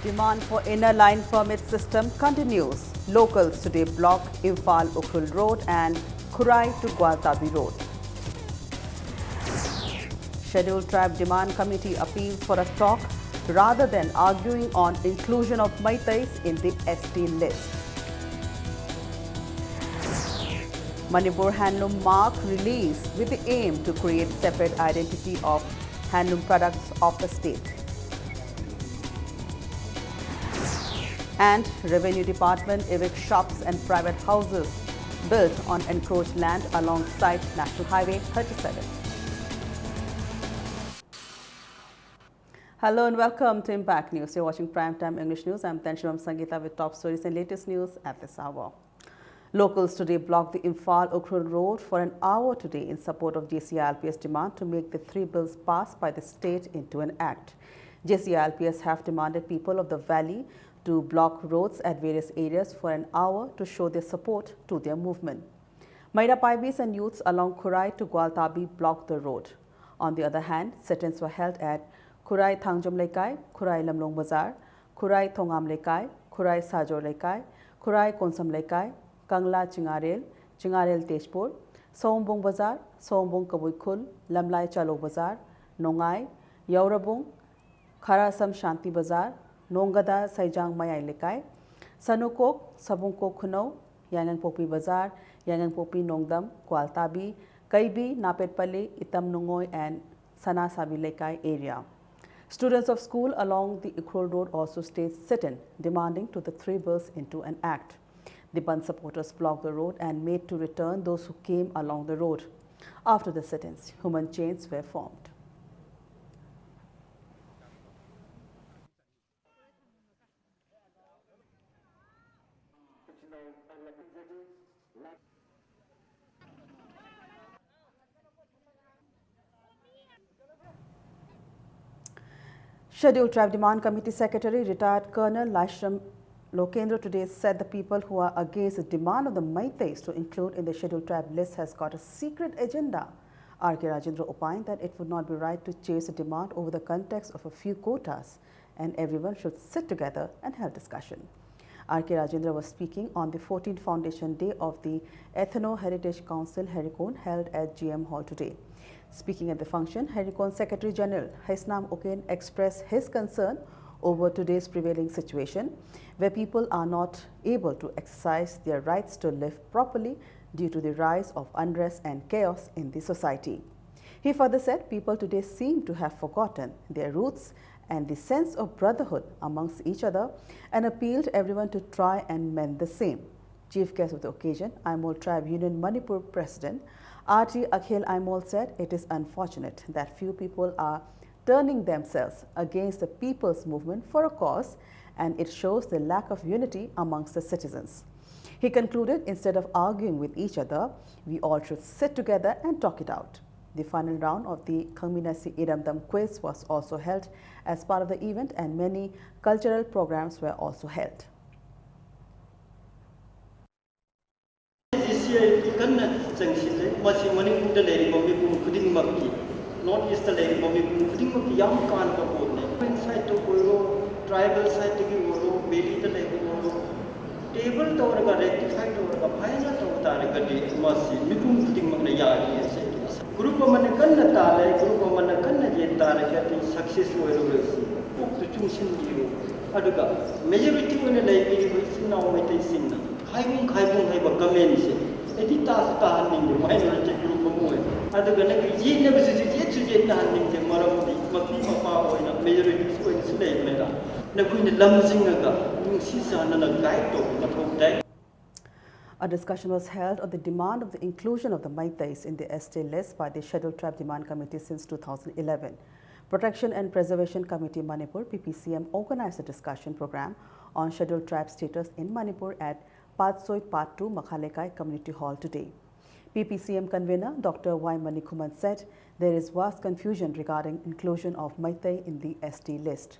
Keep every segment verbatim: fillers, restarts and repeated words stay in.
Demand for inner line permit system continues. Locals today block Imphal Ukhrul Road and Khurai to Gwaltabi Road. Scheduled Tribe Demand Committee appeals for a talk rather than arguing on inclusion of Meiteis in the S T list. Manipur handloom mark release with the aim to create separate identity of handloom products of the state. And Revenue Department evicts shops and private houses built on encroached land alongside National Highway thirty-seven. Hello and welcome to Impact News. You're watching Prime Time English News. I'm Tenshibam Sangeeta with top stories and latest news at this hour. Locals today blocked the Imphal Ukhrul Road for an hour today in support of J C I L P S demand to make the three bills passed by the state into an act. J C I L P S have demanded people of the valley to block roads at various areas for an hour to show their support to their movement. Meira Paibis and youths along Khurai to Gwaltabi blocked the road. On the other hand, sit-ins were held at Khurai Thangjom Leikai, Khurai Lamlong Bazar, Khurai Thongam Leikai, Khurai Sajor Leikai, Khurai Konsam Leikai, Kangla Chingarel, Chingarel Tejpur, Sombong Bazar, Sombong Kabuikhul, Lamlai Chalo Bazar, Nongai, Yaurabung, Kharasam Shanti Bazar, Nongada Saijang Mayai Leikai, Sanukok, Sabungkok Khunou, Yaingangpokpi Bazar, Yaingangpokpi Nongdam, Gwaltabi, Kaibi, Napetpalli, Itam Nungoi and Sanasabi Leikai area. Students of school along the Ukhrul Road also staged sit-in, demanding to the three bills into an act. The Bandh supporters blocked the road and made to return those who came along the road. After the sit-ins, human chains were formed. Scheduled Tribe Demand Committee Secretary, retired Colonel Laishram Lokendra, today said the people who are against the demand of the Meiteis to include in the Scheduled Tribe list has got a secret agenda. R K Rajendra opined that it would not be right to chase a demand over the context of a few quotas. and everyone should sit together and have discussion. R K Rajendra was speaking on the fourteenth foundation day of the Ethno Heritage Council Herikon, held at G M Hall today. Speaking at the function, Herikon Secretary General Haisnam Oken expressed his concern over today's prevailing situation, where people are not able to exercise their rights to live properly due to the rise of unrest and chaos in the society. He further said people today seem to have forgotten their roots and the sense of brotherhood amongst each other, and appealed everyone to try and mend the same. Chief guest of the occasion, Aimol Tribe Union Manipur President R T Akhil Aimol said it is unfortunate that few people are turning themselves against the people's movement for a cause, and it shows the lack of unity amongst the citizens. He concluded, instead of arguing with each other, we all should sit together and talk it out. The final round of the Khangminasi Iramdam quiz was also held as part of the event, and many cultural programs were also held. G C I ꯀꯟꯅ ꯆꯪꯁꯤꯜꯂꯦ꯫ ꯃꯁꯤ ꯃꯅꯤꯄꯨꯔꯗ ꯂꯩꯔꯤꯕ ꯃꯤꯄꯨꯝ ꯈꯨꯗꯤꯡꯃꯛꯀꯤ, north east ꯂꯩꯔꯤꯕ ꯃꯤꯄꯨꯝ ꯈꯨꯗꯤꯡꯃꯛꯀꯤ ꯌꯥꯝ ꯀꯥꯟꯅꯕ ꯄꯣꯠꯅꯤ꯫ ꯋꯨꯃꯦꯟ ꯁꯥꯏꯠꯇ ꯑꯣꯏꯔꯣ, ꯇ꯭ꯔꯥꯏꯕꯦꯜ ꯁꯥꯏꯠꯇꯒꯤ ꯑꯣꯏꯔꯣ, ꯚꯦꯂꯤꯗ ꯂꯩꯕ ꯑꯣꯏꯔꯣ, ꯇꯦꯕꯜ ꯇꯧꯔꯒ, ꯔꯦꯛꯇꯤꯐꯥꯏ ꯇꯧꯔꯒ ꯐꯖꯅ ꯇꯧꯕ ꯇꯥꯔꯒꯗꯤ ꯃꯁꯤ ꯃꯤꯄꯨꯝ ꯈꯨꯗꯤꯡꯃꯛꯅ ꯌꯥꯒꯅꯤ ꯍꯥꯏꯖꯩ꯫ ꯒ꯭ꯔꯨꯞ ꯑꯃꯅ ꯀꯟꯅ ꯇꯥꯜꯂꯦ, ꯒ꯭ꯔꯨꯞ ꯑꯃꯅ ꯀꯟꯅ ꯌꯦꯟ ꯇꯥꯔꯒꯗꯤ ꯁꯛꯁꯦꯁ ꯑꯣꯏꯔꯔꯣꯏ꯫ ꯁꯤ ꯀꯣꯛꯇ ꯆꯨꯡꯁꯤꯟꯕꯤꯌꯨ꯫ ꯑꯗꯨꯒ ꯃꯦꯖꯣꯔꯤꯇꯤ ꯑꯣꯏꯅ ꯂꯩꯕꯤꯔꯤꯕ ꯏꯆꯤꯟ ꯏꯅꯥꯎ ꯃꯩꯇꯩꯁꯤꯡꯅ ꯈꯥꯏꯕꯨꯡ ꯈꯥꯏꯕꯨꯡ ꯍꯥꯏꯕ ꯀꯃꯦꯟꯁꯦ ꯑꯩꯗꯤ ꯇꯥꯁꯨ ꯇꯥꯍꯟꯅꯤꯡꯗꯦ, ꯃꯥꯏꯅꯣꯔꯤꯇꯤ ꯒ꯭ꯔꯨꯞ ꯑꯃ ꯑꯣꯏꯅ꯫ ꯑꯗꯨꯒ ꯅꯪꯒꯤ ꯌꯦꯠꯅꯕꯁꯤꯁꯨ ꯌꯦꯠꯁꯨ ꯌꯦꯠꯅꯍꯟꯅꯤꯡꯗꯦ, ꯃꯔꯝꯗꯤ ꯃꯄꯤ ꯃꯄꯥ ꯑꯣꯏꯅ ꯃꯦꯖꯣꯔꯤꯇꯤꯁꯨ ꯑꯣꯏꯅꯁꯨ ꯂꯩꯕꯅꯤꯅ ꯅꯈꯣꯏꯅ ꯂꯝꯖꯤꯡꯉꯒ ꯅꯨꯡꯁꯤ ꯆꯥꯟꯅꯅ ꯒꯥꯏꯗ ꯇꯧꯕ ꯃꯊꯧ ꯇꯥꯏ꯫ A discussion was held on the demand of the inclusion of the Meiteis in the S T list by the Scheduled Tribe Demand Committee since two thousand eleven. Protection and Preservation Committee Manipur, P P C M, organized a discussion program on Scheduled Tribe status in Manipur at Patsoit Part two Makhalekai Community Hall today. P P C M convener Doctor Y Manikhuman said there is vast confusion regarding inclusion of Meitei in the S T list.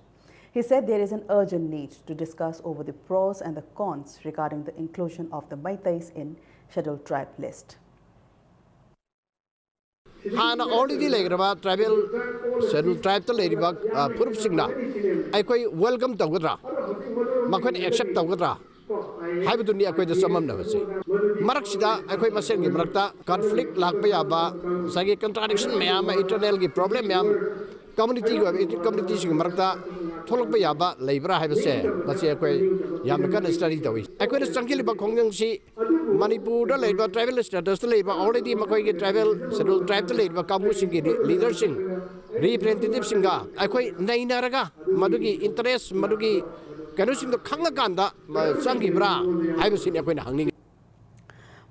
He said there is an urgent need to discuss over the pros and the cons regarding the inclusion of the Meiteis in Scheduled Tribe list. ꯍꯥꯟꯅ already ꯂꯩꯈ꯭ꯔꯕ tribal, schedule tribeꯇ ꯂꯩꯔꯤꯕ ꯐꯨꯔꯨꯞꯁꯤꯡꯅ ꯑꯩꯈꯣꯏ welcome ꯇꯧꯒꯗ꯭ꯔꯥ, ꯃꯈꯣꯏꯅ accept ꯇꯧꯒꯗ꯭ꯔꯥ ꯍꯥꯏꯕꯗꯨꯅꯤ ꯑꯩꯈꯣꯏꯗ ꯆꯃꯝꯅꯕꯁꯦ꯫ ꯃꯔꯛꯁꯤꯗ ꯑꯩꯈꯣꯏ ꯃꯁꯦꯟꯒꯤ ꯃꯔꯛꯇ conflict ꯂꯥꯛꯄ ꯌꯥꯕ, ꯉꯁꯥꯏꯒꯤ contradiction ꯃꯌꯥꯝ ꯑꯃ, internalꯒꯤ problem ꯃꯌꯥꯝ, communityꯒꯤ ꯑꯣꯏꯕ communityꯁꯤꯡꯒꯤ ꯃꯔꯛꯇ ꯊꯣꯛꯂꯛꯄ ꯌꯥꯕ ꯂꯩꯕ꯭ꯔꯥ ꯍꯥꯏꯕꯁꯦ, ꯃꯁꯤ ꯑꯩꯈꯣꯏ ꯌꯥꯝꯅ ꯀꯟꯅ study ꯇꯧꯏ꯫ ꯑꯩꯈꯣꯏꯅ ꯆꯪꯁꯤꯜꯂꯤꯕ ꯈꯣꯡꯖꯪꯁꯤ ꯃꯅꯤꯄꯨꯔꯗ ꯂꯩꯕ tribal statusꯇ ꯂꯩꯕ, already ꯃꯈꯣꯏꯒꯤ tribal, schedule tribeꯇ ꯂꯩꯔꯤꯕ ꯀꯥꯡꯕꯨꯁꯤꯡꯒꯤ leaderꯁꯤꯡ, representativeꯁꯤꯡꯒ ꯑꯩꯈꯣꯏ ꯅꯩꯅꯔꯒ ꯃꯗꯨꯒꯤ interest, ꯃꯗꯨꯒꯤ ꯀꯩꯅꯣꯁꯤꯡꯗꯣ ꯈꯪꯉꯀꯥꯟꯗ ꯆꯪꯈꯤꯕ꯭ꯔꯥ ꯍꯥꯏꯕꯁꯤꯅꯤ ꯑꯩꯈꯣꯏꯅ ꯍꯪꯅꯤꯡꯉꯤ꯫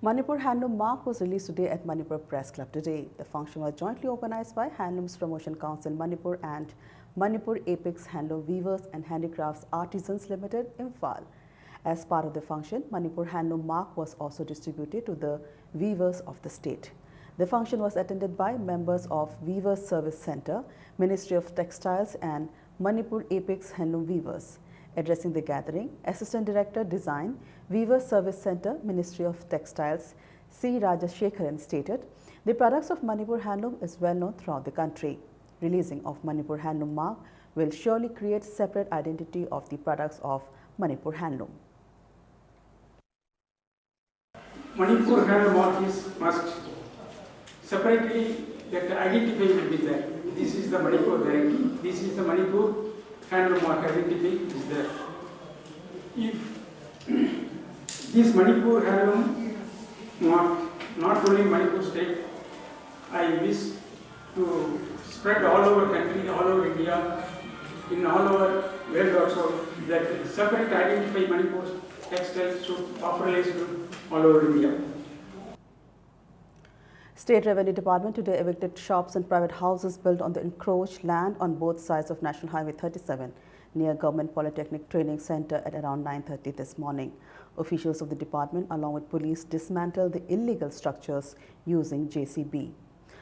Manipur Handloom Mark was released today at Manipur Press Club today. The function was jointly organized by Handlooms Promotion Council Manipur and Manipur Apex Handloom Weavers and Handicrafts Artisans Limited, Imphal. As part of the function, Manipur Handloom Mark was also distributed to the weavers of the state. The function was attended by members of Weavers Service Centre, Ministry of Textiles and Manipur Apex Handloom Weavers. Addressing the gathering, Assistant Director Design, Weavers Service Centre, Ministry of Textiles, C Rajashekharan stated, the products of Manipur Handloom is well known throughout the country. Releasing of Manipur Handloom Mark will surely create separate identity of the products of Manipur Handloom. Manipur Handloom Mark is must. Separately, that identify will be there. This is the Manipur variety. This is the Manipur Handloom Mark identify is there. If this Manipur Handloom Mark, not only Manipur state, I wish to spread all over country, all over India, in all over world also, that separate identify Manipur textiles should popularize all over India. State Revenue Department today evicted shops and private houses built on the encroached land on both sides of National Highway thirty-seven near Government Polytechnic Training Centre at around nine thirty this morning. Officials of the department along with police dismantled the illegal structures using J C B.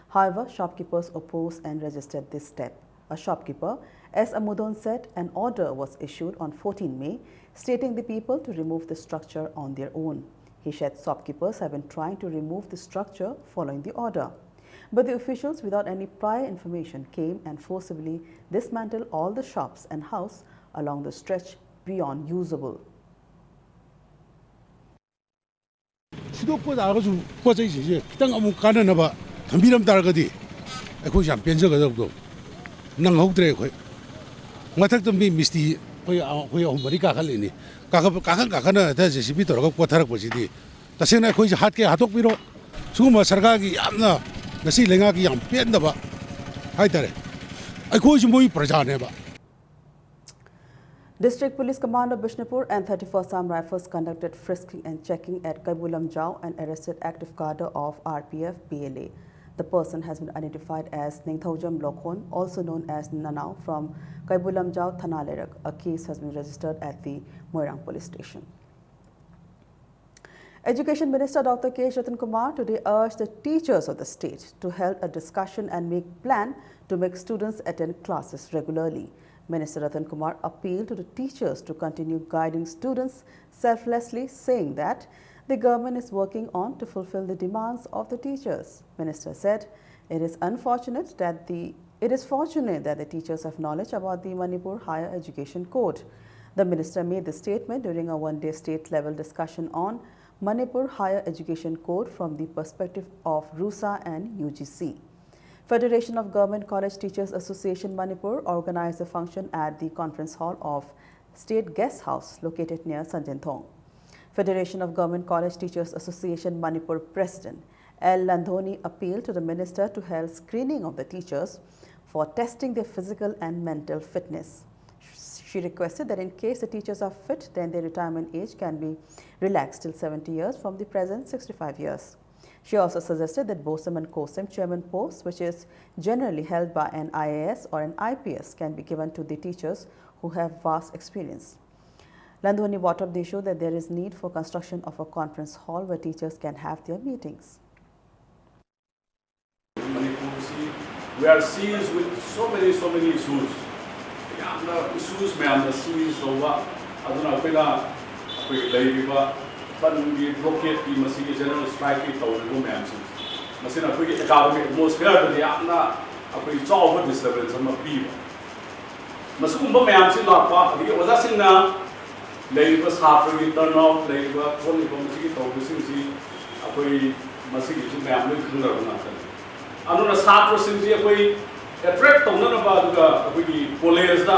However, shopkeepers opposed and resisted this step. A shopkeeper, S Amudon said an order was issued on fourteen May stating the people to remove the structure on their own. He said shopkeepers have been trying to remove the structure following the order. But the officials, without any prior information, came and forcibly dismantled all the shops and house along the stretch beyond usable. ꯁꯤꯗꯣꯛꯄ ꯇꯥꯔꯒꯁꯨ ꯄꯣꯠ ꯆꯩꯁꯤꯡꯁꯦ ꯈꯤꯇꯪ ꯑꯃꯨꯛ ꯀꯥꯟꯅꯅꯕ ꯊꯝꯕꯤꯔꯝ ꯇꯥꯔꯒꯗꯤ ꯑꯩꯈꯣꯏꯁꯨ ꯌꯥꯝ ꯄꯦꯟꯖꯒꯗꯕꯗꯣ꯫ ꯅꯪꯍꯧꯗ꯭ꯔꯦ ꯑꯩꯈꯣꯏ꯫ ꯃꯊꯛꯇ ꯃꯤ ꯃꯤꯁꯇꯤ ꯑꯩꯈꯣꯏ ꯑꯩꯈꯣꯏ ꯑꯍꯨꯝ ꯃꯔꯤ ꯀꯥꯈꯠꯂꯤꯅꯤ꯫ ꯀꯥꯈꯠ ꯀꯥꯈꯠ ꯀꯥꯈꯠꯅ ꯍꯦꯛꯇ JCB ꯇꯧꯔꯒ ꯀꯣꯠꯊꯔꯛꯄꯁꯤꯗꯤ ꯇꯁꯦꯡꯅ ꯑꯩꯈꯣꯏꯁꯦ ꯍꯥꯠꯀꯦ ꯍꯥꯠꯇꯣꯛꯄꯤꯔꯣ꯫ ꯁꯤꯒꯨꯝꯕ ꯁꯔꯀꯥꯔꯒꯤ ꯌꯥꯝꯅ ꯉꯁꯤ ꯂꯩꯉꯥꯛꯀꯤ ꯌꯥꯝ ꯄꯦꯟꯗꯕ ꯍꯥꯏꯇꯥꯔꯦ꯫ ꯑꯩꯈꯣꯏꯁꯨ ꯃꯣꯏ ꯄ꯭ꯔꯖꯥꯅꯦꯕ꯫ District Police Command of Bishnupur and thirty-first Assam Rifles conducted frisking and checking at Kaibulamjao and arrested active cadre of RPF PLA. The person has been identified as Ningthaojam Lokhon, also known as Nanao, from Kaibulamjao Thana Leirak. A case has been registered at the Moirang Police Station. Education Minister Doctor K Ratan Kumar today urged the teachers of the state to held a discussion and make plan to make students attend classes regularly. Minister Ratan Kumar appealed to the teachers to continue guiding students selflessly, saying that the government is working on to fulfill the demands of the teachers. Minister said it is unfortunate that the it is fortunate that the teachers have knowledge about the Manipur Higher Education Code. The minister made the statement during a one-day state-level discussion on Manipur Higher Education Code from the perspective of RUSA and UGC. Federation of Government College Teachers Association Manipur organized a function at the conference hall of State Guest House located near Sanjenthong. Federation of Government College Teachers Association Manipur President L Landhoni appealed to the minister to hold screening of the teachers for testing their physical and mental fitness. She requested that in case the teachers are fit, then their retirement age can be relaxed till seventy years from the present sixty-five years. She also suggested that Bosem and Kosem chairman posts, which is generally held by an IAS or an IPS, can be given to the teachers who have vast experience. Landhoni brought up the issue that there is need for construction of a conference hall where teachers can have their meetings. ꯃꯅꯤꯄꯨꯔꯁꯤ, we are seized with so many, so many issues. ꯌꯥꯝꯅ issues ꯃꯌꯥꯝꯅ seize ꯇꯧꯕ꯫ ꯑꯗꯨꯅ ꯑꯩꯈꯣꯏꯅ ꯑꯩꯈꯣꯏꯒꯤ ꯂꯩꯔꯤꯕ ꯕꯟꯒꯤ, blockade ꯀꯤ, ꯃꯁꯤꯒꯤ general strike ꯀꯤ ꯇꯧꯔꯤꯕ ꯃꯌꯥꯝꯁꯤꯡꯁꯦ ꯃꯁꯤꯅ ꯑꯩꯈꯣꯏꯒꯤ ꯑꯦꯀꯥꯗꯃꯤꯛ ꯑꯦꯠꯃꯣꯁꯐꯤꯌꯔꯗꯗꯤ ꯌꯥꯝꯅ ꯑꯩꯈꯣꯏ ꯆꯥꯎꯕ ꯗꯤꯁꯇꯔꯕꯦꯟꯁ ꯑꯃ ꯄꯤꯕ꯫ ꯃꯁꯤꯒꯨꯝꯕ ꯃꯌꯥꯝꯁꯤ ꯂꯥꯛꯄ, ꯑꯗꯒꯤ ꯑꯣꯖꯥꯁꯤꯡꯅ ꯂꯩꯔꯤꯕ ꯁꯥꯇ꯭ꯔꯒꯤ ꯇꯔꯟ ꯑꯥꯎꯠ, ꯂꯩꯔꯤꯕ ꯈꯣꯠꯂꯤꯕ ꯃꯁꯤꯒꯤ ꯇꯧꯕꯁꯤꯡꯁꯤ ꯑꯩꯈꯣꯏ ꯃꯁꯤꯒꯤꯁꯨ ꯃꯌꯥꯝ ꯂꯣꯏ ꯈꯪꯅꯔꯕ ꯉꯥꯛꯇꯅꯤ꯫ ꯑꯗꯨꯅ ꯁꯥꯇ꯭ꯔꯁꯤꯡꯁꯤ ꯑꯩꯈꯣꯏ ꯑꯦꯇ꯭ꯔꯦꯛ ꯇꯧꯅꯅꯕ, ꯑꯗꯨꯒ ꯑꯩꯈꯣꯏꯒꯤ ꯀꯣꯂꯦꯖꯇ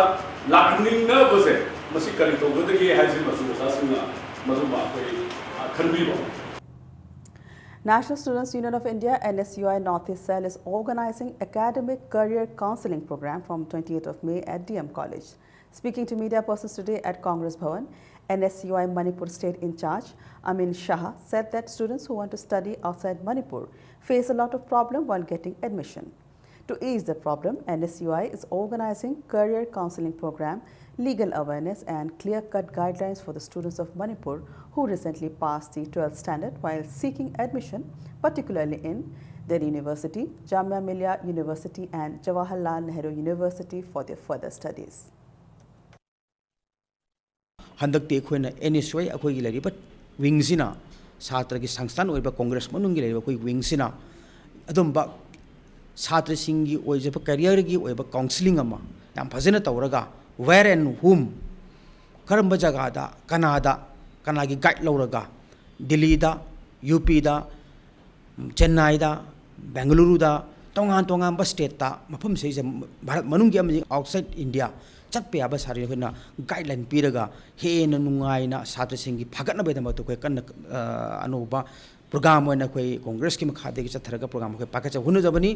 ꯂꯥꯛꯍꯟꯅꯤꯡꯅꯕꯁꯦ, ꯃꯁꯤ ꯀꯔꯤ ꯇꯧꯒꯗꯒꯦ ꯍꯥꯏꯕꯁꯤꯃꯁꯨ ꯑꯣꯖꯥꯁꯤꯡꯅ ꯃꯗꯨꯃ ꯑꯩꯈꯣꯏ, ꯑ, ꯈꯟꯕꯤꯕ꯫ National Students Union of India, N S U I Northeast Cell, is organizing Academic Career Counseling Program from twenty-eighth of May at D M College. Speaking to media persons today at Congress Bhavan, N S U I Manipur State in-charge Amin Shah said that students who want to study outside Manipur face a lot of problem while getting admission. To ease the problem, N S U I is organizing career counseling program, legal awareness and clear-cut guidelines for the students of Manipur who recently passed the twelfth standard while seeking admission, particularly in Delhi University, Jamia Millia University and Jawaharlal Nehru University for their further studies. ꯍꯟꯗꯛꯇꯤ ꯑꯩꯈꯣꯏꯅ and S U I ꯑꯩꯈꯣꯏꯒꯤ ꯂꯩꯔꯤꯕ ꯋꯤꯡꯁꯤꯅ, ꯁꯥꯇ꯭ꯔꯒꯤ ꯁꯪꯁꯊꯥꯟ ꯑꯣꯏꯕ ꯀꯣꯡꯒ꯭ꯔꯦꯁ ꯃꯅꯨꯡꯒꯤ ꯂꯩꯔꯤꯕ ꯑꯩꯈꯣꯏꯒꯤ ꯋꯤꯡꯁꯤꯅ ꯑꯗꯨꯝꯕ ꯁꯥꯇ꯭ꯔꯁꯤꯡꯒꯤ ꯑꯣꯏꯖꯕ ꯀꯦꯔꯤꯌꯔꯒꯤ ꯑꯣꯏꯕ ꯀꯥꯎꯟꯁꯤꯂꯤꯡ ꯑꯃ ꯌꯥꯝ ꯐꯖꯅ ꯇꯧꯔꯒ, where and whom, ꯀꯔꯝꯕ ꯖꯒꯥꯗ, ꯀꯅꯥꯗ, ꯀꯅꯥꯒꯤ ꯒꯥꯏꯗ ꯂꯧꯔꯒ, ꯗꯤꯜꯂꯤꯗ, ꯌꯨ ꯄꯤꯗ, ꯆꯦꯟꯅꯥꯏꯗ, ꯕꯦꯡꯒꯂꯨꯔꯨꯗ, ꯇꯣꯉꯥꯟ ꯇꯣꯉꯥꯟꯕ ꯁ꯭ꯇꯦꯠꯇ, ꯃꯐꯝꯁꯤꯗꯩꯁꯤꯗ, ꯚꯥꯔꯠ ꯃꯅꯨꯡꯒꯤ ꯑꯃꯗꯤ ꯑꯥꯎꯠꯁꯥꯏꯠ ꯏꯟꯗꯤꯌꯥ ꯆꯠꯄ ꯌꯥꯕ ꯁꯥꯇ꯭ꯔꯁꯤꯡ ꯑꯩꯈꯣꯏꯅ ꯒꯥꯏꯗꯂꯥꯏꯟ ꯄꯤꯔꯒ ꯍꯦꯟꯅ ꯅꯨꯡꯉꯥꯏꯅ ꯁꯥꯇ꯭ꯔꯁꯤꯡꯒꯤ ꯐꯒꯠꯅꯕꯒꯤꯗꯃꯛꯇ ꯑꯩꯈꯣꯏ ꯀꯟꯅ, ꯑ, ꯑꯅꯧꯕ ꯄ꯭ꯔꯣꯒ꯭ꯔꯥꯝ ꯑꯣꯏꯅ ꯑꯩꯈꯣꯏ ꯀꯣꯡꯒ꯭ꯔꯦꯁꯀꯤ ꯃꯈꯥꯗꯒꯤ ꯆꯠꯊꯔꯒ ꯄ꯭ꯔꯣꯒ꯭ꯔꯥꯝ ꯑꯩꯈꯣꯏ ꯄꯥꯏꯈꯠꯆꯕ ꯍꯣꯠꯅꯖꯕꯅꯤ꯫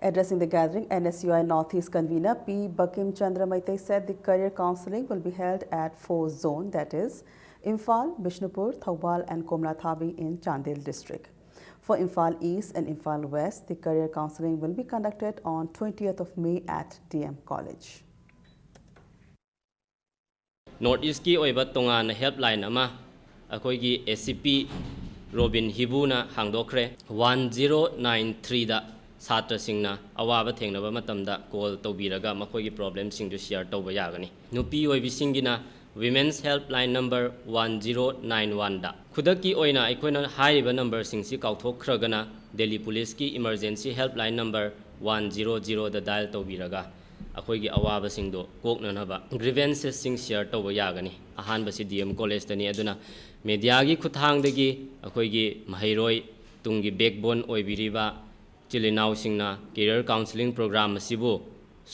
Addressing the gathering, N S U I Northeast convener P Bakim Chandra Maitai said the career counseling will be held at four zone, that is, Imphal, Bishnupur, Thoubal and Komlathabi in Chandel district. For Imphal East and Imphal West, the career counseling will be conducted on twentieth of May at D M College. North ꯏꯁꯀꯤ ꯑꯣꯏꯕ ꯇꯣꯉꯥꯟꯅ helpline ꯑꯃ ꯑꯩꯈꯣꯏꯒꯤ ꯑꯦ ꯁꯤ ꯄꯤ robin ꯍꯤꯕꯨꯅ ꯍꯥꯡꯗꯣꯛꯈ꯭ꯔꯦ꯫ One zero nine ꯊ꯭ꯔꯤꯗ ꯁꯥꯇ꯭ꯔꯁꯤꯡꯅ ꯑꯋꯥꯕ ꯊꯦꯡꯅꯕ ꯃꯇꯝꯗ ꯀꯣꯜ ꯇꯧꯕꯤꯔꯒ ꯃꯈꯣꯏꯒꯤ ꯄ꯭ꯔꯣꯕ꯭ꯂꯦꯝꯁꯤꯡꯗꯨ ꯁꯤꯌꯔ ꯇꯧꯕ ꯌꯥꯒꯅꯤ꯫ ꯅꯨꯄꯤ ꯑꯣꯏꯕꯤꯁꯤꯡꯒꯤꯅ Women's Helpline number one zero nine one ꯗ꯫ ꯈꯨꯗꯛꯀꯤ ꯑꯣꯏꯅ ꯑꯩꯈꯣꯏꯅ ꯍꯥꯏꯔꯤꯕ ꯅꯝꯕꯔꯁꯤꯡꯁꯤ ꯀꯥꯎꯊꯣꯛꯈ꯭ꯔꯒꯅ Delhi Police ꯀꯤ emergency helpline number one zero zero ꯗ dial ꯇꯧꯕꯤꯔꯒ ꯑꯩꯈꯣꯏꯒꯤ ꯑꯋꯥꯕꯁꯤꯡꯗꯣ ꯀꯣꯛꯅꯅꯕ grievances ꯁꯤꯡ share ꯇꯧꯕ ꯌꯥꯒꯅꯤ꯫ ꯑꯍꯥꯟꯕꯁꯤ D M College ꯇꯅꯤ꯫ ꯑꯗꯨꯅ media ꯒꯤ ꯈꯨꯠꯊꯥꯡꯗꯒꯤ ꯑꯩꯈꯣꯏꯒꯤ ꯃꯍꯩꯔꯣꯏ ꯇꯨꯡꯒꯤ backbone ꯑꯣꯏꯕꯤꯔꯤꯕ ꯏꯆꯤꯜ ꯏꯅꯥꯎꯁꯤꯡꯅ career counselling program ꯑꯁꯤꯕꯨ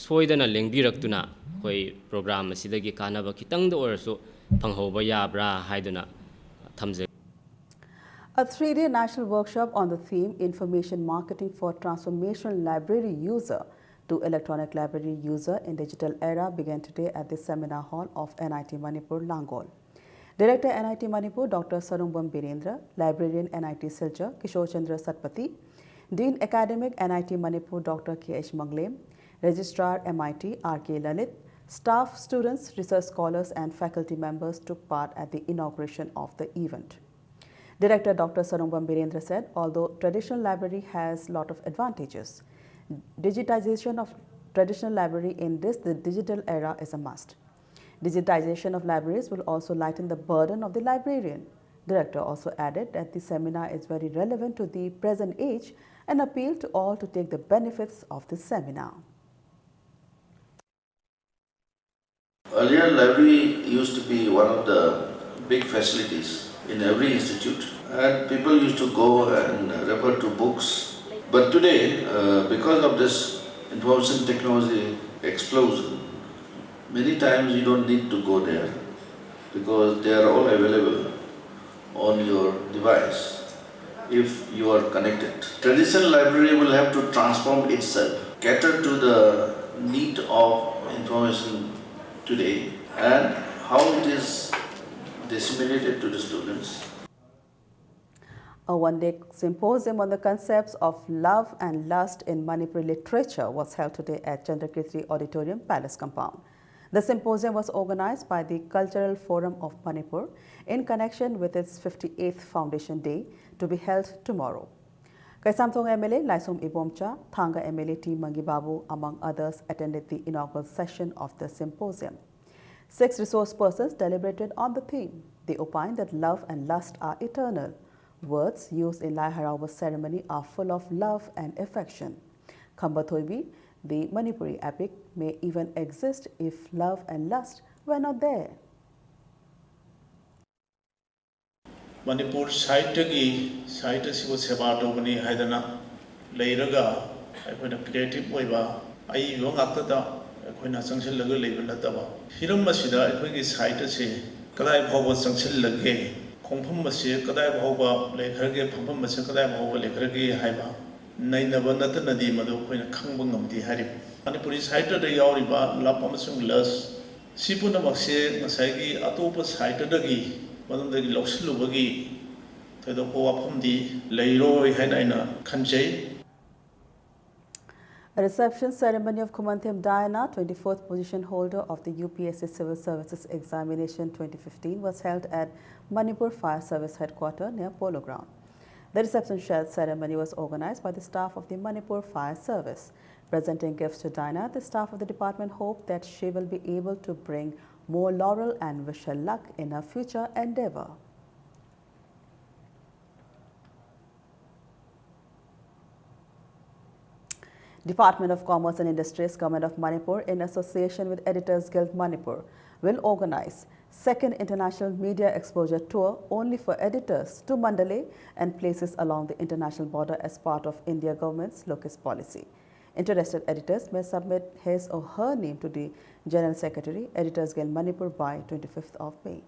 ꯁꯣꯏꯗꯅ ꯂꯦꯡꯕꯤꯔꯛꯇꯨꯅ ꯑꯩꯈꯣꯏ program ꯑꯁꯤꯗꯒꯤ ꯀꯥꯟꯅꯕ ꯈꯤꯇꯪꯗ ꯑꯣꯏꯔꯁꯨ ꯐꯪꯍꯧꯕ ꯌꯥꯕ꯭ꯔꯥ ꯍꯥꯏꯗꯨꯅ ꯊꯝꯖꯒꯦ꯫ A three-day national workshop on the theme Information Marketing for Transformational Library User to Electronic Library User in Digital Era began today at the seminar hall of N I T Manipur, Langol. Director N I T Manipur Doctor Sarungbam Birendra, librarian N I T Silchar Kishore Chandra Satpathy, Dean Academic N I T Manipur Doctor K H Manglem, Registrar M I T R K Lalit, staff, students, research scholars, and faculty members took part at the inauguration of the event. Director Doctor Sarungbam Birendra said, although traditional library has lot of advantages, digitization of traditional library in this, the digital era, is a must. Digitization of libraries will also lighten the burden of the librarian. Director also added that the seminar is very relevant to the present age and appeal to all to take the benefits of the seminar. Earlier, library used to be one of the big facilities in every institute, and people used to go and refer to books. But today, uh, because of this information technology explosion, many times you don't need to go there because they are all available on your device if you are connected. Traditional library will have to transform itself, cater to the need of information today and how it is disseminated to the students. A one-day symposium on the concepts of love and lust in Manipuri literature was held today at Chandrakirti Auditorium, Palace Compound. The symposium was organized by the Cultural Forum of Manipur in connection with its fifty-eighth Foundation Day, to be held tomorrow. Kaisamthong M L A Laisom Ibomcha, Thanga M L A T Mangi Babu, among others, attended the inaugural session of the symposium. Six resource persons deliberated on the theme. They opined that love and lust are eternal. Words used in Lai Harauba ceremony are full of love and affection. Khamba Thoibi, the Manipuri epic may even exist if love and lust were not there. Manipur ꯁꯥꯍꯤꯇ꯭ꯌꯒꯤ ꯁꯥꯍꯤꯇ꯭ꯌꯁꯤꯕꯨ ꯁꯦꯕꯥ ꯇꯧꯕꯅꯤ ꯍꯥꯏꯗꯅ ꯂꯩꯔꯒ ꯑꯩꯈꯣꯏꯅ creative ꯑꯣꯏꯕ ꯑꯏꯕ ꯉꯥꯛꯇꯗ ꯑꯩꯈꯣꯏꯅ ꯆꯪꯁꯤꯜꯂꯒ ꯂꯩꯕ ꯅꯠꯇꯕ, ꯍꯤꯔꯝ ꯑꯁꯤꯗ ꯑꯩꯈꯣꯏꯒꯤ ꯁꯥꯍꯤꯇ꯭ꯌꯁꯤ ꯀꯗꯥꯏ ꯐꯥꯎꯕ ꯆꯪꯁꯤꯜꯂꯒꯦ, ꯈꯣꯡꯐꯝ ꯑꯁꯤ ꯀꯗꯥꯏ ꯐꯥꯎꯕ ꯂꯩꯈ꯭ꯔꯒꯦ, ꯐꯝꯐꯝ ꯑꯁꯤ ꯀꯗꯥꯏ ꯐꯥꯎꯕ ꯂꯩꯈ꯭ꯔꯒꯦ ꯍꯥꯏꯕ ꯅꯩꯅꯕ ꯅꯠꯇꯅꯗꯤ ꯃꯗꯨ ꯑꯩꯈꯣꯏꯅ ꯈꯪꯕ ꯉꯝꯗꯦ ꯍꯥꯏꯔꯤꯕ꯫ ꯃꯅꯤꯄꯨꯔꯤ ꯁꯥꯍꯤꯇ꯭ꯌꯗ ꯌꯥꯎꯔꯤꯕ ꯂꯞ ꯑꯃꯁꯨꯡ ꯂꯁ ꯁꯤ ꯄꯨꯝꯅꯃꯛꯁꯦ ꯉꯁꯥꯏꯒꯤ ꯑꯇꯣꯞꯄ ꯁꯥꯍꯤꯇ꯭ꯌꯗꯒꯤ ꯃꯅꯨꯡꯗꯒꯤ ꯂꯧꯁꯤꯜꯂꯨꯕꯒꯤ ꯊꯣꯏꯗꯣꯛꯄ ꯋꯥꯐꯝꯗꯤ ꯂꯩꯔꯣꯏ ꯍꯥꯏꯅ ꯑꯩꯅ ꯈꯟꯖꯩ꯫ A reception ceremony of Khumanthem Diana, twenty-fourth position holder of the U P S C Civil Services Examination twenty fifteen, was held at Manipur Fire Service Headquarters near Polo Ground. The reception sh- ceremony was organized by the staff of the Manipur Fire Service. Presenting gifts to Diana, the staff of the department hope that she will be able to bring more laurel and wish her luck in her future endeavor. Department of Commerce and Industries, Government of Manipur, in association with Editors Guild Manipur, will organize Second International Media Exposure Tour only for editors to Mandalay and places along the international border as part of India government's Locust Policy. Interested editors may submit his or her name to the General Secretary, Editors Guild Manipur, by twenty-fifth of May.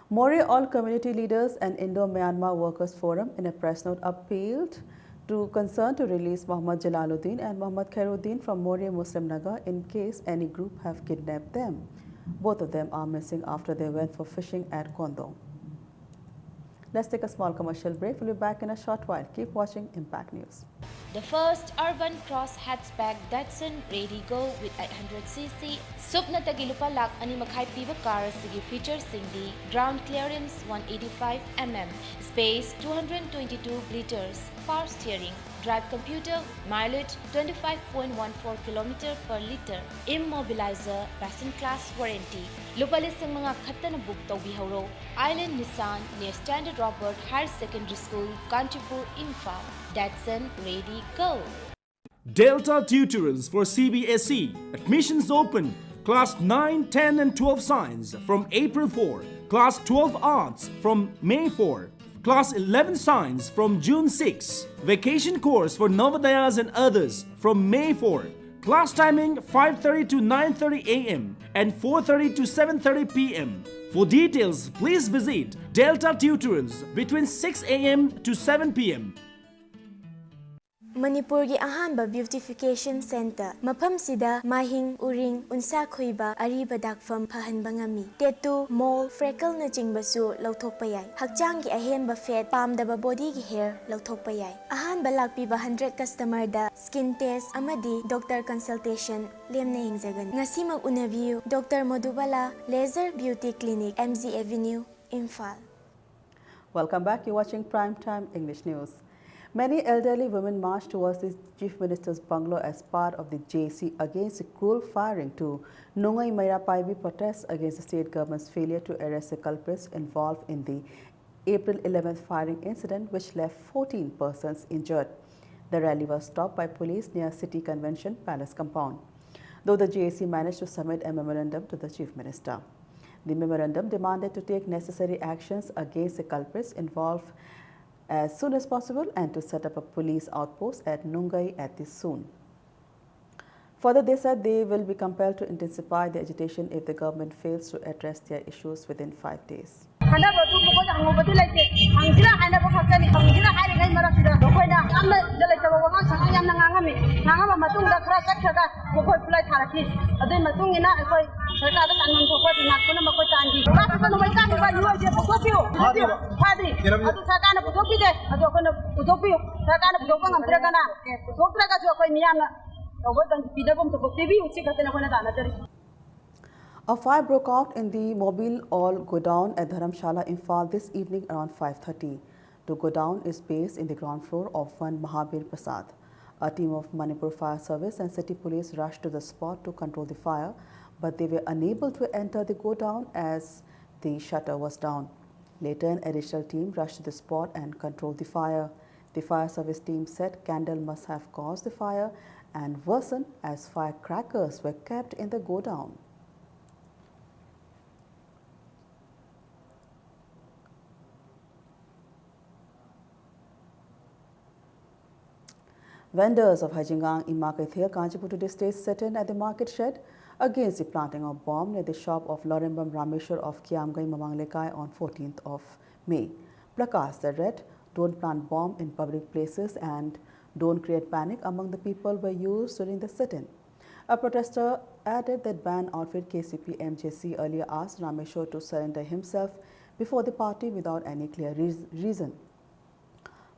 Moreh, all community leaders and Indo-Myanmar Workers Forum in a press note appealed to concern to release Mohammad Jalaluddin and Mohammad Khairuddin from Moreh Muslim Nagar in case any group have kidnapped them. Both of them are missing after they went for fishing at Kondong. Let's take a small commercial break. We'll be back in a short while. Keep watching Impact News. The first urban cross hatchback Datsun Redi-Go with eight hundred C C, ꯁꯨꯞꯅꯇꯒꯤ ꯂꯨꯄꯥ ꯂꯥꯈ ꯑꯅꯤ ꯃꯈꯥꯏ ꯄꯤꯕ car ꯑꯁꯤꯒꯤ ꯐꯤꯆꯔꯁꯤꯡꯗꯤ: ground clearance one eighty five mm, space two hundred twenty two litres, Power steering, drive computer, mileage twenty-five point one four kilometer per liter, immobilizer, passenger class warranty. ꯂꯨꯄꯥ ꯂꯤꯁꯤꯡ ꯃꯉꯥ ꯈꯛꯇꯅ book ꯇꯧꯕꯤꯍꯧꯔꯣ꯫ Island Nissan near Standard Robert Higher Secondary School, Kanchipur, Imphal. Datsun, ready, go! Delta Tutorials for C B S E. Admissions open. Class nine, ten and twelve Science from April four. Class twelve Arts from May four. Class eleven Science from June six. Vacation course for Navodayas and others from May four. Class timing five thirty to nine thirty a m and four thirty to seven thirty p m. For details, please visit Delta Tutorials between six a m to seven p m. ꯃꯅꯤꯄꯨꯔꯒꯤ ꯑꯍꯥꯟꯕ beautification center꯫ ꯃꯐꯝꯁꯤꯗ ꯃꯥꯏꯍꯤꯡ, ꯎꯔꯤꯡ, ꯎꯟꯁꯥ ꯈꯨꯏꯕ, ꯑꯔꯤꯕ ꯗꯥꯛꯐꯝ ꯐꯍꯟꯕ ꯉꯝꯃꯤ꯫ Tattoo, mole, freckleꯅꯆꯤꯡꯕꯁꯨ ꯂꯧꯊꯣꯛꯄ ꯌꯥꯏ꯫ ꯍꯛꯆꯥꯡꯒꯤ ꯑꯍꯦꯟꯕ fat, ꯄꯥꯝꯗꯕ bodyꯒꯤ hair ꯂꯧꯊꯣꯛꯄ ꯌꯥꯏ꯫ ꯑꯍꯥꯟꯕ ꯂꯥꯛꯄꯤꯕ hundred customerꯗ skin test ꯑꯃꯗꯤ doctor consultation ꯂꯦꯝꯅ ꯌꯦꯡꯖꯒꯅꯤ꯫ ꯉꯁꯤꯃꯛ ꯎꯅꯕꯤꯌꯨ꯫ Doctor Madhubala, Laser Beauty Clinic, M G Avenue, Imphal. Welcome back. You're watching Prime Time English News. Many elderly women marched towards the Chief Minister's bungalow as part of the J A C against the cruel firing to Nungai Meira Paibi protests against the state government's failure to arrest the culprits involved in the April eleventh firing incident, which left fourteen persons injured. The rally was stopped by police near City Convention Palace compound, though the J A C managed to submit a memorandum to the Chief Minister. The memorandum demanded to take necessary actions against the culprits involved as soon as possible and to set up a police outpost at Nungai at this soon. Further, they said they will be compelled to intensify the agitation if the government fails to address their issues within five days. ꯈꯟꯅꯕꯗꯨ ꯃꯈꯣꯏꯗ ꯍꯪꯉꯨꯕꯗꯤ ꯂꯩꯇꯦ꯫ ꯍꯪꯁꯤꯔꯥ ꯍꯥꯏꯅꯕ ꯈꯛꯇꯅꯤ꯫ ꯍꯪꯁꯤꯔꯥ ꯍꯥꯏꯔꯤꯉꯩ ꯃꯔꯛꯁꯤꯗ ꯃꯈꯣꯏꯅ ꯌꯥꯝꯅ ꯏꯖꯠ ꯂꯩꯇꯕ ꯋꯥꯉꯥꯡ ꯁꯉꯥꯡ ꯌꯥꯝꯅ ꯉꯥꯡꯉꯝꯃꯤ꯫ ꯉꯥꯡꯉꯝꯕ ꯃꯇꯨꯡꯗ ꯈꯔ ꯆꯠꯈ꯭ꯔꯒ ꯃꯈꯣꯏ ꯈꯨꯠꯂꯥꯏ ꯊꯥꯔꯛꯈꯤ꯫ ꯑꯗꯨꯒꯤ ꯃꯇꯨꯡ ꯏꯟꯅ ꯑꯩꯈꯣꯏ ꯁꯔꯀꯥꯔꯗ ꯇꯥꯟꯐꯝ ꯊꯣꯛꯄ ꯗꯤꯃꯥꯟ ꯄꯨꯝꯅꯃꯛ ꯑꯩꯈꯣꯏ ꯇꯥꯟꯈꯤ꯫ ꯂꯥꯛꯄꯗ ꯅꯣꯡꯃꯩ ꯀꯥꯞꯄꯤꯕ ꯃꯤꯑꯣꯏꯁꯦ ꯄꯨꯊꯣꯛꯄꯤꯌꯨ꯫ ꯐꯥꯗ꯭ꯔꯤꯕ꯫ ꯐꯥꯗ꯭ꯔꯤ꯫ ꯊꯤꯔꯝꯗ꯭ꯔꯤ꯫ ꯑꯗꯨ ꯁꯔꯀꯥꯔꯅ ꯄꯨꯊꯣꯛꯄꯤꯗꯦ꯫ ꯑꯗꯨ ꯑꯩꯈꯣꯏꯅ ꯄꯨꯊꯣꯛꯄꯤꯌꯨ꯫ ꯁꯔꯀꯥꯔꯅ ꯄꯨꯊꯣꯛꯄ ꯉꯝꯗ꯭ꯔꯒꯅ ꯄꯨꯊꯣꯛꯇ꯭ꯔꯒꯁꯨ ꯑꯩꯈꯣꯏ ꯃꯤꯌꯥꯝꯅ ꯇꯧꯕ ꯄꯤꯅꯕ ꯑꯃ ꯊꯣꯛꯄ ꯄꯤꯕꯤꯌꯨ꯫ ꯁꯤ ꯈꯛꯇꯅꯤ ꯑꯩꯈꯣꯏꯅ ꯇꯥꯟꯅꯖꯔꯤꯁꯤ꯫ A fire broke out in the Mobil Oil godown at Dharamshala, Imphal this evening around five thirty. The godown is based in the ground floor of one Mahavir Prasad. A team of Manipur Fire Service and City Police rushed to the spot to control the fire, but they were unable to enter the godown as the shutter was down. Later, an additional team rushed to the spot and controlled the fire. The fire service team said candle must have caused the fire and worsened as firecrackers were kept in the godown. Vendors of Hajingang Ima Keithel, Kanchipur today staged sit-in at the market shed against the planting of bomb near the shop of Lorembam Rameshwar of Kiamgai Mamang Lekai on fourteenth of May. Placards that read, "Don't plant bomb in public places" and "Don't create panic among the people" were used during the sit-in. A protester added that band outfit K C P M J C earlier asked Rameshwar to surrender himself before the party without any clear reas- reason.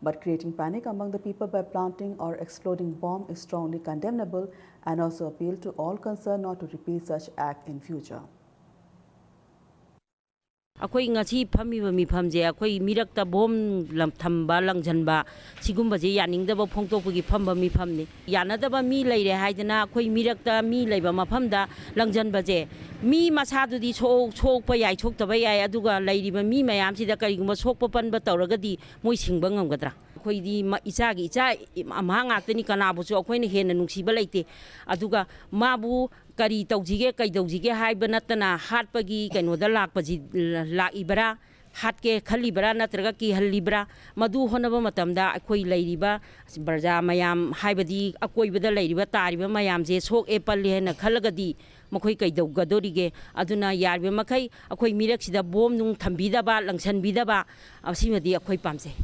But creating panic among the people by planting or exploding bomb is strongly condemnable and also appeal to all concerned not to repeat such act in future. ꯑꯩꯈꯣꯏ ꯉꯁꯤ ꯐꯝꯃꯤꯕ ꯃꯤꯐꯝꯁꯦ ꯑꯩꯈꯣꯏ ꯃꯤꯔꯛꯇ bomb ꯂꯪ- ꯊꯝꯕ, ꯂꯪꯁꯤꯟꯕ, ꯁꯤꯒꯨꯝꯕꯁꯦ ꯌꯥꯅꯤꯡꯗꯕ ꯐꯣꯡꯗꯣꯛꯄꯒꯤ ꯐꯝꯕ ꯃꯤꯐꯝꯅꯤ꯫ ꯌꯥꯅꯗꯕ ꯃꯤ ꯂꯩꯔꯦ ꯍꯥꯏꯗꯅ ꯑꯩꯈꯣꯏ ꯃꯤꯔꯛꯇ ꯃꯤ ꯂꯩꯕ ꯃꯐꯝꯗ ꯂꯪꯁꯤꯟꯕꯁꯦ, ꯃꯤ ꯃꯁꯥꯗꯨꯗꯤ ꯁꯣꯛ- ꯁꯣꯛꯄ ꯌꯥꯏ, ꯁꯣꯛꯇꯕ ꯌꯥꯏ, ꯑꯗꯨꯒ ꯂꯩꯔꯤꯕ ꯃꯤ ꯃꯌꯥꯝꯁꯤꯗ ꯀꯔꯤꯒꯨꯝꯕ ꯁꯣꯛꯄ ꯄꯟꯕ ꯇꯧꯔꯒꯗꯤ ꯃꯣꯏ ꯁꯤꯡꯕ ꯉꯝꯒꯗ꯭ꯔꯥ? ꯑꯩꯈꯣꯏꯗꯤ ꯃ- ꯏꯆꯥꯒꯤ ꯏꯆꯥ ꯑꯃꯍꯥ ꯉꯥꯛꯇꯅꯤ, ꯀꯅꯥꯕꯨꯁꯨ ꯑꯩꯈꯣꯏꯅ ꯍꯦꯟꯅ ꯅꯨꯡꯁꯤꯕ ꯂꯩꯇꯦ꯫ ꯑꯗꯨꯒ ꯃꯥꯕꯨ ꯀꯔꯤ ꯇꯧꯁꯤꯒꯦ, ꯀꯩꯗꯧꯁꯤꯒꯦ ꯍꯥꯏꯕ ꯅꯠꯇꯅ ꯍꯥꯠꯄꯒꯤ ꯀꯩꯅꯣꯗ ꯂꯥꯛꯄꯁꯤ, ꯂꯥꯛꯏꯕꯔꯥ, ꯍꯥꯠꯀꯦ ꯈꯜꯂꯤꯕꯔꯥ ꯅꯠꯇ꯭ꯔꯒ ꯀꯤꯍꯜꯂꯤꯕꯔꯥ, ꯃꯗꯨ ꯍꯣꯠꯅꯕ ꯃꯇꯝꯗ ꯑꯩꯈꯣꯏ ꯂꯩꯔꯤꯕ ꯄ꯭ꯔꯖꯥ ꯃꯌꯥꯝ, ꯍꯥꯏꯕꯗꯤ ꯑꯀꯣꯏꯕꯗ ꯂꯩꯔꯤꯕ ꯇꯥꯔꯤꯕ ꯃꯌꯥꯝꯁꯦ ꯁꯣꯛꯑꯦ ꯄꯜꯂꯦ ꯍꯥꯏꯅ ꯈꯜꯂꯒꯗꯤ ꯃꯈꯣꯏ ꯀꯩꯗꯧꯒꯗꯣꯔꯤꯒꯦ? ꯑꯗꯨꯅ ꯌꯥꯔꯤꯕ ꯃꯈꯩ ꯑꯩꯈꯣꯏ ꯃꯤꯔꯛꯁꯤꯗ ꯕꯣꯝ ꯅꯨꯡ ꯊꯝꯕꯤꯗꯕ, ꯂꯪꯁꯟꯕꯤꯗꯕ, ꯑꯁꯤꯃꯗꯤ ꯑꯩꯈꯣꯏ ꯄꯥꯝꯖꯩ꯫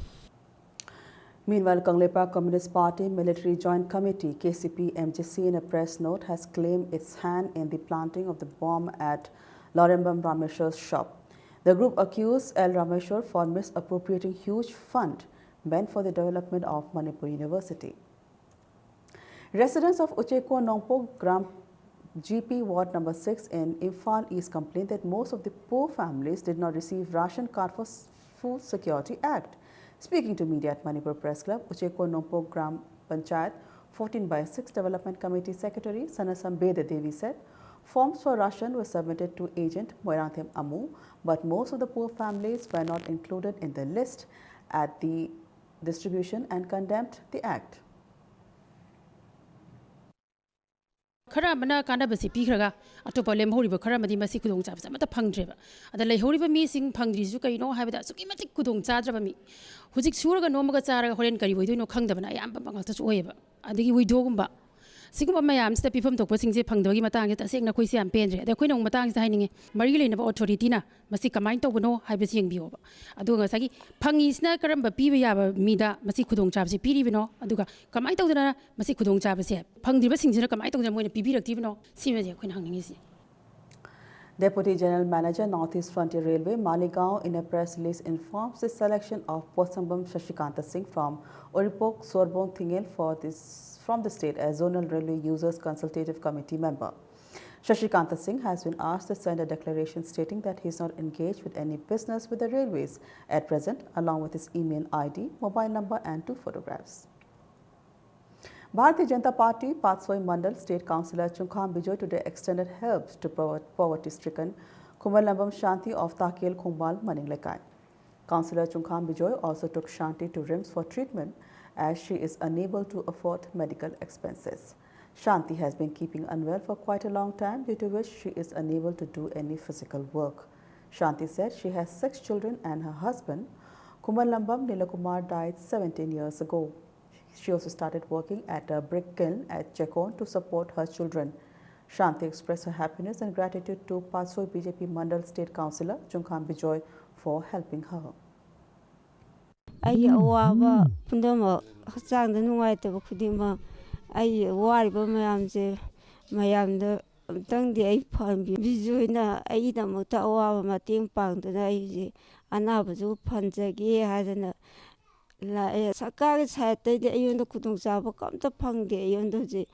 Meanwhile, Kangleipak Communist Party Military Joint Committee, K C P M J C, in a press note has claimed its hand in the planting of the bomb at Lorembam Rameshwar's shop. The group accused L Rameshwar for misappropriating huge fund meant for the development of Manipur University. Residents of Ucheko Nongpok Gram G P Ward number six in Imphal East complained that most of the poor families did not receive ration card for s- Food Security Act. Speaking to media at Manipur Press Club, Ucheko Nongpoh Gram Panchayat fourteen by six Development Committee Secretary Sanasam Beda Devi said forms for ration were submitted to agent Moirangthem Amu, but most of the poor families were not included in the list at the distribution and condemned the act. ꯈꯔ ꯑꯃꯅ ꯀꯥꯟꯅꯕꯁꯤ ꯄꯤꯈ꯭ꯔꯒ ꯑꯇꯣꯞꯄ ꯂꯦꯝꯍꯧꯔꯤꯕ ꯈꯔ ꯑꯃꯗꯤ ꯃꯁꯤ ꯈꯨꯗꯣꯡꯆꯥꯕꯁꯦ ꯑꯃꯠꯇ ꯐꯪꯗ꯭ꯔꯦꯕ꯫ ꯑꯗ ꯂꯩꯍꯧꯔꯤꯕ ꯃꯤꯁꯤꯡ ꯐꯪꯗ꯭ꯔꯤꯁꯨ ꯀꯩꯅꯣ ꯍꯥꯏꯕꯗ ꯑꯁꯨꯛꯀꯤ ꯃꯇꯤꯛ ꯈꯨꯗꯣꯡ ꯆꯥꯗ꯭ꯔꯕ ꯃꯤ꯫ ꯍꯧꯖꯤꯛ ꯁꯨꯔꯒ ꯅꯣꯝꯃꯒ ꯆꯥꯔꯒ ꯍꯣꯔꯦꯟ ꯀꯔꯤ ꯑꯣꯏꯗꯣꯏꯅꯣ ꯈꯪꯗꯕꯅ ꯑꯌꯥꯝꯕ ꯉꯥꯛꯇꯁꯨ ꯑꯣꯏꯌꯦꯕ꯫ ꯑꯗꯒꯤ ꯋꯤꯗꯣꯒꯨꯝꯕ ꯁꯤꯒꯨꯝꯕ ꯃꯌꯥꯝꯁꯤꯗ ꯄꯤꯐꯝ ꯊꯣꯛꯄꯁꯤꯡꯁꯦ ꯐꯪꯗꯕꯒꯤ ꯃꯇꯥꯡꯁꯦ ꯇꯁꯦꯡꯅ ꯑꯩꯈꯣꯏꯁꯦ ꯌꯥꯝ ꯄꯦꯟꯗ꯭ꯔꯦ꯫ ꯑꯗ ꯑꯩꯈꯣꯏꯅ ꯑꯃꯨꯛ ꯃꯇꯥꯡꯁꯤꯗ ꯍꯥꯏꯅꯤꯡꯉꯤ, ꯃꯔꯤ ꯂꯩꯅꯕ ꯑꯣꯊꯣꯔꯤꯇꯤꯅ ꯃꯁꯤ ꯀꯃꯥꯏꯅ ꯇꯧꯕꯅꯣ ꯍꯥꯏꯕꯁꯤ ꯌꯦꯡꯕꯤꯌꯣꯕ꯫ ꯑꯗꯨꯒ ꯉꯁꯥꯏꯒꯤ ꯐꯪꯉꯤꯁꯤꯅ ꯀꯔꯝꯕ ꯄꯤꯕ ꯌꯥꯕ ꯃꯤꯗ ꯃꯁꯤ ꯈꯨꯗꯣꯡꯆꯥꯕꯁꯤ ꯄꯤꯔꯤꯕꯅꯣ, ꯑꯗꯨꯒ ꯀꯃꯥꯏꯅ ꯇꯧꯗꯅ ꯃꯁꯤ ꯈꯨꯗꯣꯡꯆꯥꯕꯁꯦ ꯐꯪꯗ꯭ꯔꯤꯕꯁꯤꯡꯁꯤꯅ ꯀꯃꯥꯏꯅ ꯇꯧꯗꯅ ꯃꯣꯏꯅ ꯄꯤꯕꯤꯔꯛꯇ꯭ꯔꯤꯕꯅꯣ, ꯁꯤꯃꯁꯦ ꯑꯩꯈꯣꯏꯅ ꯍꯪꯅꯤꯡꯉꯤꯁꯤ꯫ Deputy General Manager, Northeast Frontier Railway, Maligaon, in a press release informs the selection of Possangbam Shashikanta Singh from Uripok Sorbong Thingel for this, from the state as Zonal Railway Users Consultative Committee member. Shashikanta Singh has been asked to send a declaration stating that he is not engaged with any business with the railways at present, along with his email I D, mobile number, and two photographs. Bharatiya Janata Party, Patsoi Mandal State Councillor Chungkham Bijoy today extended helps to pover-, poverty-stricken Khumanlambam Shanti of Takel Khongbal Maning Lekai. Councillor Chungkham Bijoy also took Shanti to RIMS for treatment as she is unable to afford medical expenses. Shanti has been keeping unwell for quite a long time, due to which she is unable to do any physical work. Shanti said she has six children and her husband, Khumanlambam Nilakumar, died seventeen years ago. She also started working at a brick kiln at Chekon to support her children. Shanti expressed her happiness and gratitude to Patsoi B J P Mandal State Councillor Chungkham Bijoy for helping her. ꯑꯩꯒꯤ ꯑꯋꯥꯕ ꯄꯨꯝꯅꯃꯛ, ꯍꯛꯆꯥꯡꯗ ꯅꯨꯡꯉꯥꯏꯇꯕ ꯈꯨꯗꯤꯡꯃꯛ, ꯑꯩꯒꯤ ꯋꯥꯔꯤꯕ ꯃꯌꯥꯝꯁꯦ ꯃꯌꯥꯝꯗ ꯑꯝꯇꯪꯗꯤ ꯑꯩ ꯐꯍꯟꯕꯤꯌꯨ꯫ ꯕꯤꯖꯣꯏꯅ ꯑꯩꯒꯤꯗꯃꯛꯇ ꯑꯋꯥꯕ ꯃꯇꯦꯡ ꯄꯥꯡꯗꯨꯅ ꯑꯩ ꯍꯧꯖꯤꯛ ꯑꯅꯥꯕꯁꯨ ꯐꯍꯟꯖꯒꯦ ꯍꯥꯏꯗꯅ ꯂꯥꯛꯑꯦ꯫ ꯁꯔꯀꯥꯔꯒꯤ ꯁꯥꯏꯠꯇꯩꯗꯤ ꯑꯩꯉꯣꯟꯗ ꯈꯨꯗꯣꯡꯆꯥꯕ ꯀꯝꯇ ꯐꯪꯗꯦ꯫ ꯑꯩꯉꯣꯟꯗ ꯍꯧꯖꯤꯛ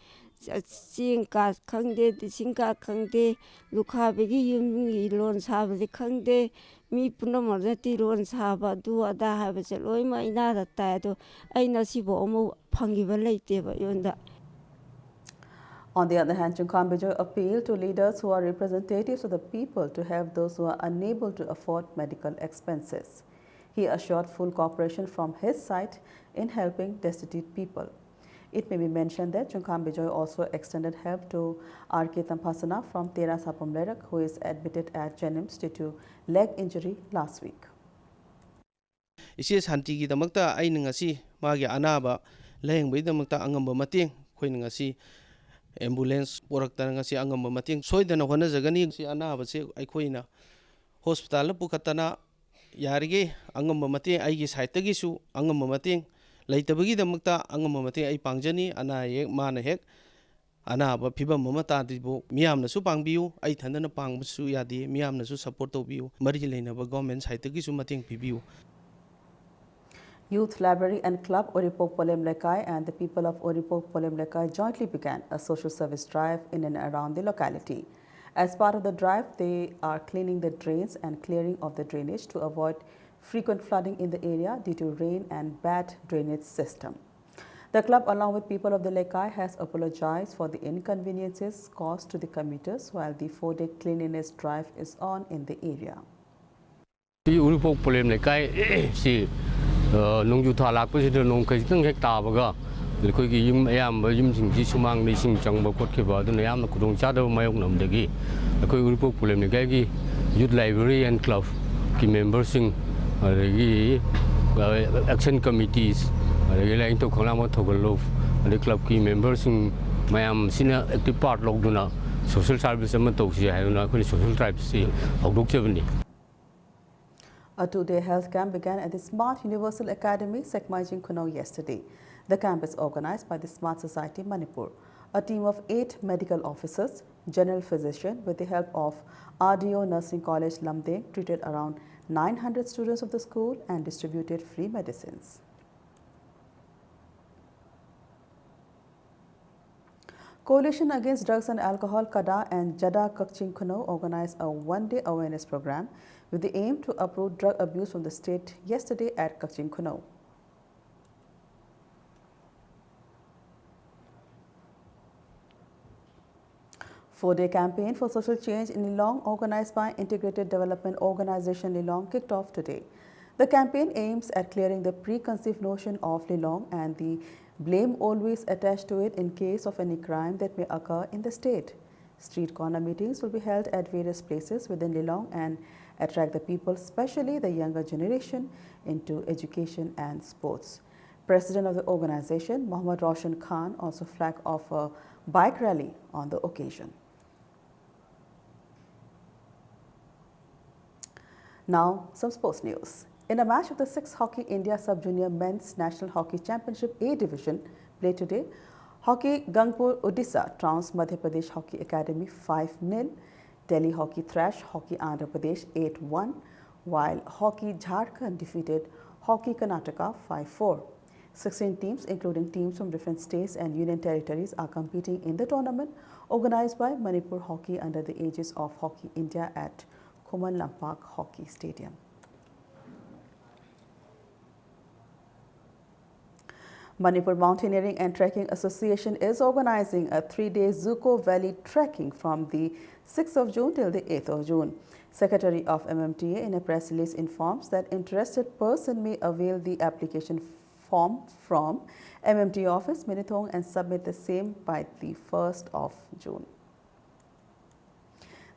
ꯆꯦꯡ ꯀꯥꯔꯗ ꯈꯪꯗꯦ, ꯔꯦꯁꯟ ꯀꯥꯔꯗ ꯈꯪꯗꯦ, ꯂꯨꯈꯥꯕꯤꯒꯤ ꯌꯨꯝꯒꯤ ꯂꯣꯟ ꯁꯥꯕꯗꯤ ꯈꯪꯗꯦ, ꯃꯤ ꯄꯨꯝꯅꯃꯛꯅ ꯇꯤꯔꯣꯟ ꯁꯥꯕ, ꯑꯗꯨ ꯑꯗꯥ ꯍꯥꯏꯕꯁꯦ ꯂꯣꯏꯅꯃꯛ ꯏꯅꯥꯗ ꯇꯥꯏ꯫ ꯑꯗꯣ ꯑꯩꯅ ꯁꯤꯐꯥꯎ ꯑꯃ ꯐꯪꯈꯤꯕ ꯂꯩꯇꯦꯕ ꯑꯩꯉꯣꯟꯗ꯫ On the other hand, Chungkham Bijoy appealed to leaders who are representatives of the people to help those who are unable to afford medical expenses. He assured full cooperation from his side in helping destitute people. It may be mentioned that Chungkham Bijoy also extended help to R K Tamphasana from Tera Sapum Leirak, who is admitted at JNIMS due to leg injury last week. ꯏꯆꯦ ꯁꯥꯟꯇꯤꯒꯤꯗꯃꯛꯇ ꯑꯩꯅ ꯉꯁꯤ ꯃꯥꯒꯤ ꯑꯅꯥꯕ ꯂꯥꯌꯦꯡꯕꯒꯤꯗꯃꯛꯇ ꯑꯉꯝꯕ ꯃꯇꯦꯡ ꯑꯩꯈꯣꯏꯅ ꯉꯁꯤ ambulance ꯄꯨꯔꯛꯇꯅ ꯉꯁꯤ ꯑꯉꯝꯕ ꯃꯇꯦꯡ ꯁꯣꯏꯗꯅ ꯍꯣꯠꯅꯖꯒꯅꯤ꯫ ꯁꯤ ꯑꯅꯥꯕꯁꯦ ꯑꯩꯈꯣꯏꯅ hospitalꯗ ꯄꯨꯈꯠꯇꯅ ꯌꯥꯔꯤꯈꯩ ꯑꯉꯝꯕ ꯃꯇꯦꯡ ꯑꯩꯒꯤ sideꯇꯒꯤꯁꯨ ꯑꯉꯝꯕ ꯃꯇꯦꯡ ꯂꯩꯇꯕꯒꯤꯗꯃꯛꯇ ꯑꯉꯝꯕ ꯃꯇꯦꯡ ꯑꯩ ꯄꯥꯡꯖꯅꯤ꯫ ꯑꯅꯥ ꯑꯌꯦꯛ ꯃꯥꯅ ꯍꯦꯛ ꯑꯅꯥꯕ ꯐꯤꯕꯝ ꯑꯃ ꯇꯥꯗ꯭ꯔꯤꯕꯣ ꯃꯤꯌꯥꯝꯅꯁꯨ ꯄꯥꯡꯕꯤꯌꯨ꯫ ꯑꯩ ꯏꯊꯟꯗꯅ ꯄꯥꯡꯕꯁꯨ ꯌꯥꯗꯦ, ꯃꯤꯌꯥꯝꯅꯁꯨ support ꯇꯧꯕꯤꯌꯨ꯫ ꯃꯔꯤ ꯂꯩꯅꯕ government sideꯇꯒꯤꯁꯨ ꯃꯇꯦꯡ ꯄꯤꯕꯤꯌꯨ꯫ Youth Library and Club Uripok Polem Lekai and the people of Uripok Polem Lekai jointly began a social service drive in and around the locality. As part of the drive, they are cleaning the drains and clearing of the drainage to avoid frequent flooding in the area due to rain and bad drainage system. The club, along with people of the Lekai, has apologized for the inconveniences caused to the commuters while the four-day cleanliness drive is on in the area. ꯁꯤ ꯎꯔꯤꯄꯣꯛ ꯄꯣꯂꯦꯝ ꯂꯩꯀꯥꯏ ꯁꯤ, ꯑ, ꯅꯣꯡꯖꯨ ꯊꯥ ꯂꯥꯛꯄꯁꯤꯗ ꯅꯣꯡ ꯈꯖꯤꯛꯇꯪ ꯍꯦꯛ ꯇꯥꯕꯒ ꯑꯩꯈꯣꯏꯒꯤ ꯌꯨꯝ ꯑꯌꯥꯝꯕ ꯌꯨꯝꯁꯤꯡꯁꯤ ꯁꯨꯃꯥꯡꯗ ꯏꯁꯤꯡ ꯆꯪꯕ ꯈꯣꯠꯈꯤꯕ, ꯑꯗꯨꯅ ꯌꯥꯝꯅ ꯈꯨꯗꯣꯡꯆꯥꯗꯕ ꯃꯥꯌꯣꯛꯅꯕꯗꯒꯤ ꯑꯩꯈꯣꯏ ꯎꯔꯤꯄꯣꯛ ꯄꯣꯂꯦꯝ ꯂꯩꯀꯥꯏꯒꯤ Youth Library and Clubꯀꯤ memberꯁꯤꯡ, ꯑꯗꯒꯤ, ꯑ, action committees, ꯑꯗꯒꯤ ꯂꯥꯏꯅꯤꯡꯊꯧ ꯈꯪꯂꯥꯡꯕ ꯊꯧꯒꯜꯂꯨꯞ, ꯑꯗꯩ clubꯀꯤ memberꯁꯤꯡ ꯃꯌꯥꯝꯁꯤꯅ active part ꯂꯧꯗꯨꯅ social service ꯑꯃ ꯇꯧꯁꯤ ꯍꯥꯏꯗꯨꯅ ꯑꯩꯈꯣꯏꯅ social driveꯁꯤ ꯍꯧꯗꯣꯛꯆꯕꯅꯤ꯫ A two-day health camp began at the Smart Universal Academy, Sekmai Jingkhuno yesterday. The camp is organized by the Smart Society Manipur. A team of eight medical officers, general physician, with the help of R D O Nursing College Lumding, treated around nine hundred students of the school and distributed free medicines. Coalition Against Drugs and Alcohol, CADA, and JADA Kakching Khunou organized a one-day awareness program with the aim to uproot drug abuse from the state yesterday at Kakching Khunau. Four-day campaign for social change in Lilong, organized by Integrated Development Organization Lilong, kicked off today. The campaign aims at clearing the preconceived notion of Lilong and the blame always attached to it in case of any crime that may occur in the state. Street corner meetings will be held at various places within Lilong and attract the people, especially the younger generation, into education and sports. President of the organization, Mohammad Roshan Khan, also flagged off a bike rally on the occasion. Now, some sports news. In a match of the sixth Hockey India Sub-Junior Men's National Hockey Championship A Division played today, Hockey Gangpur Odisha trounced Madhya Pradesh Hockey Academy five nil. Delhi Hockey thrashed Hockey Andhra Pradesh eight one, while Hockey Jharkhand defeated Hockey Karnataka five four. Sixteen teams, including teams from different states and union territories, are competing in the tournament organized by Manipur Hockey under the aegis of Hockey India at Khuman Lampak Hockey Stadium. Manipur Mountaineering and Trekking Association is organizing a three-day Zuko Valley trekking from the sixth of June till the eighth of June. Secretary of M M T A in a press release informs that interested person may avail the application form from M M T office, Meinitheung, and submit the same by the first of June.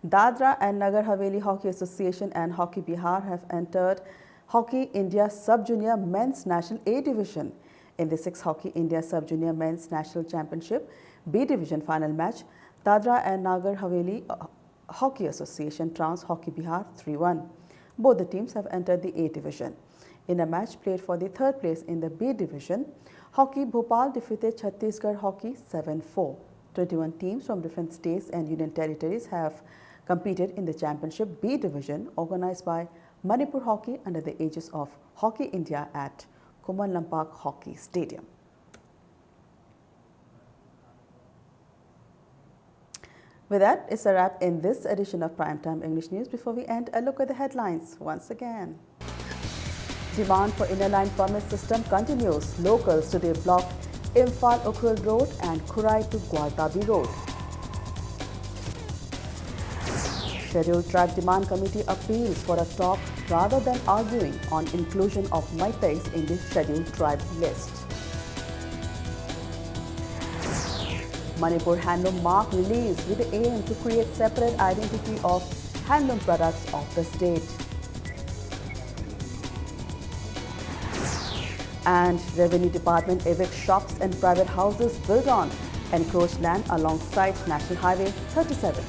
Dadra and Nagar Haveli Hockey Association and Hockey Bihar have entered Hockey India Sub-Junior Men's National A Division. In the sixth Hockey India Sub-Junior Men's National Championship B Division final match, Dadra and Nagar Haveli, uh, Hockey Association trounced Hockey Bihar three one. Both the teams have entered the A Division. In a match played for the third place in the B Division, Hockey Bhopal defeated Chhattisgarh Hockey seven four. Twenty-one teams from different states and union territories have competed in the championship B Division, organized by Manipur Hockey under the aegis of Hockey India at Khuman Lampak Hockey Stadium. With that, it's a wrap in this edition of Primetime English News. Before we end, a look at the headlines once again. Demand for inner line permit system continues. Locals today blocked Imphal Ukhrul Road and Khurai to Gwaltabi Road. Scheduled Tribe Demand Committee appeals for a talk rather than arguing on inclusion of Meiteis in the Scheduled Tribe list. Manipur Handloom Mark released with the aim to create separate identity of handloom products of the state. And Revenue Department evicts shops and private houses built on encroached land alongside National Highway thirty-seven.